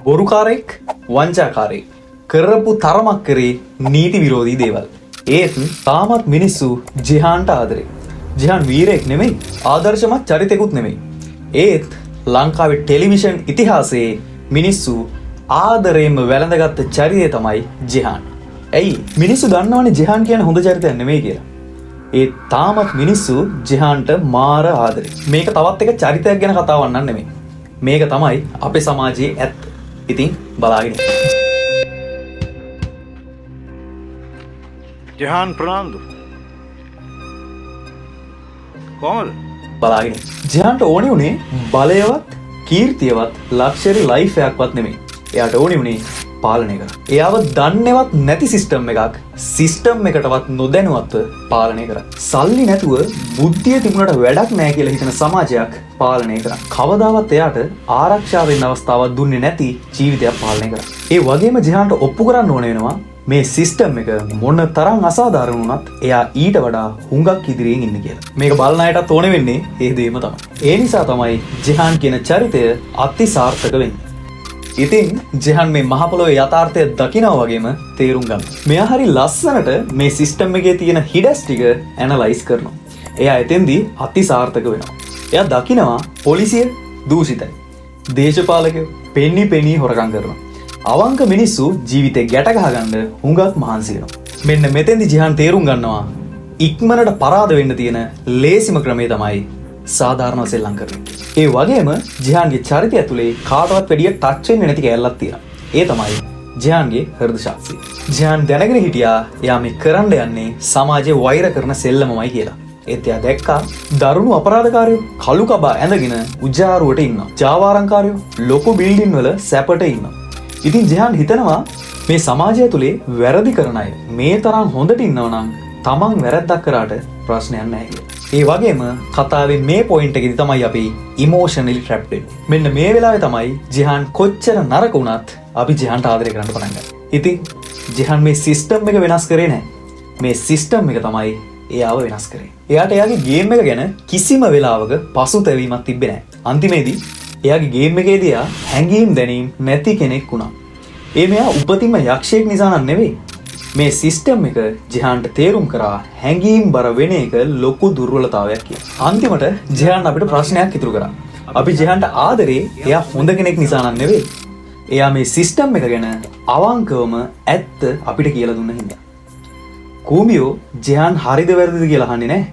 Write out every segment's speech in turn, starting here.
බොරුකාරයෙක්, වංචාකාරයෙක්. කරපු තරමක් කරේ නීති විරෝධී දේවල්. ඒත් තාමත් මිනිස්සු ජිහාන්ට ආදරේ. ජිහාන් වීරයෙක් නෙමෙයි, ආදර්ශමත් චරිතෙකුත් නෙමෙයි. ඒත් ලංකාවේ ටෙලිවිෂන් ඉතිහාසයේ මිනිස්සු ආදරයෙන්ම වැළඳගත්ත චරිතය තමයි ජිහාන්. ඇයි? මිනිස්සු දන්නවනේ ජිහාන් කියන්නේ හොඳ චරිතයක් නෙමෙයි කියලා. ඒ තාමත් මිනිස්සු ජිහාන්ට මාර ආදරේ. මේක තවත් එක චරිතයක් ගැන කතාවක් නම් නෙමෙයි. මේක තමයි අපේ සමාජයේ ඇත්ත. ඉතින් බලාගෙන ඉන්න. ජෙහාන් ප්‍රනාන්දු කොහමද? බලාගෙන ඉන්න. ජිහාන්ට ඕනේ වුණේ බලයවත්, කීර්තියවත්, ලක්ෂරි ලයිෆ් එකක්වත් නෙමෙයි. එයාට ඕනේ වුණේ පාලනය කරන්න. එයාව දන්නේවත් නැති සිස්ටම් එකක් සිස්ටම් එකටවත් නොදැනුවත්ව පාලනය කරන්න. සල්ලි නැතුව බුද්ධිය තිබුණට වැඩක් නෑ කියලා හිතන සමාජයක් පාලනය කරන්න. කවදාවත් එයාට ආරක්ෂා වෙන්න අවස්ථාවක් දුන්නේ නැති ජීවිතයක් පාලනය කරන්න. ඒ වගේම ජිහාන්ට ඔප්පු කරන්න ඕන වෙනවා මේ සිස්ටම් එක මොන තරම් අසාධාරණ වුණත් එයා ඊට වඩා හුඟක් ඉදිරියෙන් ඉන්න කියලා. මේක බලන අයටත් ඕන වෙන්නේ ඒ දේම තමයි. ඒ නිසා තමයි ජිහාන් කියන චරිතය අති සාර්ථක වෙන්නේ. ඉතින් ජෙහන් මේ මහ පොළොවේ යථාර්ථය දකිනවා වගේම තේරුම් ගන්න. මෙයා හරි ලස්සනට මේ සිස්ටම් එකේ තියෙන හිඩස් ටික ඇනලයිස් කරනවා. එයා එතෙන්දී අති සාර්ථක වෙනවා. එයා දකිනවා පොලිසිය දූෂිතයි. දේශපාලකයෝ පෙනී පෙනී හොරකම් කරනවා. අවංක මිනිස්සු ජීවිතේ ගැට ගහගන්න හුඟක් මහන්සි වෙනවා. මෙන්න මෙතෙන්දි ජිහාන් තේරුම් ගන්නවා ඉක්මනට පරාද වෙන්න තියෙන ලේසිම ක්‍රමය තමයි සාධාරණව සෙල්ලම් කරන එක. ඒ වගේම ජිහාන්ගේ චරිතය ඇතුලේ කාටවත් වැඩිය ටච් වෙන්නේ නැති කෑල්ලක් තියෙනවා. ඒ තමයි ජිහාන්ගේ හෘද සාක්ෂිය. ජිහාන් දැනගෙන හිටියා එයා මේ කරන්න යන්නේ සමාජයේ වෛර කරන සෙල්ලමමයි කියලා. ඒත් එයා දැක්කා දරුණු අපරාධකාරයෝ කළු කබා ඇඳගෙන උජාරුවට ඉන්නවා. ජාවාරම්කාරයෝ ලොකු බිල්ඩින් වල සැපට ඉන්නවා. ඉතින් ජිහාන් හිතනවා මේ සමාජය තුලේ වැරදි කරන අය මේ තරම් හොඳට ඉන්නවා නම් තමන් වැරද්දක් කරාට ප්‍රශ්නයක් නැහැ කියලා. ඒ වගේම කතාවේ මේ පොයින්ට් එකේදී තමයි අපි ඉමෝෂනලි ට්‍රැප්ඩ් වෙන්නේ. මෙන්න මේ වෙලාවේ තමයි ජිහාන් කොච්චර නරක වුණත් අපි ජිහාන්ට ආදරය කරන්න පටන් ගන්නේ. ඉතින් ජිහාන් මේ සිස්ටම් එක වෙනස් කරේ නැහැ. මේ සිස්ටම් එක තමයි එයාව වෙනස් කරේ. එයාට එයාගේ ගේම් එක ගැන කිසිම වෙලාවක පසුතැවීමක් තිබ්බේ නැහැ. අන්තිමේදී එයාගේ ගේම් එකේදී එයා හැඟීම් දැනීම් නැති කෙනෙක් වුණා. ඒ මෙයා උපතින්ම යක්ෂයෙක් නිසා නම් නෙවෙයි. මේ සිස්ටම් එක ජිහාන්ට තේරුම් කරා හැඟීම් බර වෙන එක ලොකු දුර්වලතාවයක් කියලා. අන්තිමට ජිහාන් අපිට ප්‍රශ්නයක් ඉතුරු කරා. අපි ජිහාන්ට ආදරේ එයා හොඳ කෙනෙක් නිසා නම් නෙවෙයි. එයා මේ සිස්ටම් එක ගැන අවංකවම ඇත්ත අපිට කියලා දුන්න හින්දා. කූඹියෝ ජිහාන් හරිද වැරදිද කියලා අහන්නේ නැහැ.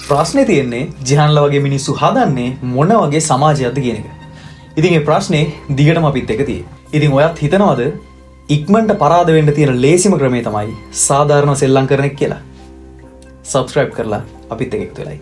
ප්‍රශ්නේ තියෙන්නේ ජිහාන්ලා වගේ මිනිස්සු හදන්නේ මොන වගේ සමාජයක්ද කියන එක. ඉතින් ඒ ප්‍රශ්නේ දිගටම අපිත් එක්ක තියෙයි. ඉතින් ඔයත් හිතනවද ඉක්මනට පරාද වෙන්න තියෙන ලේසිම ක්‍රමය තමයි සාධාරණ සෙල්ලම් කරන එක කියලා? සබ්ස්ක්‍රයිබ් කරලා අපිත් එක්ක එකතු වෙලා ඉන්න.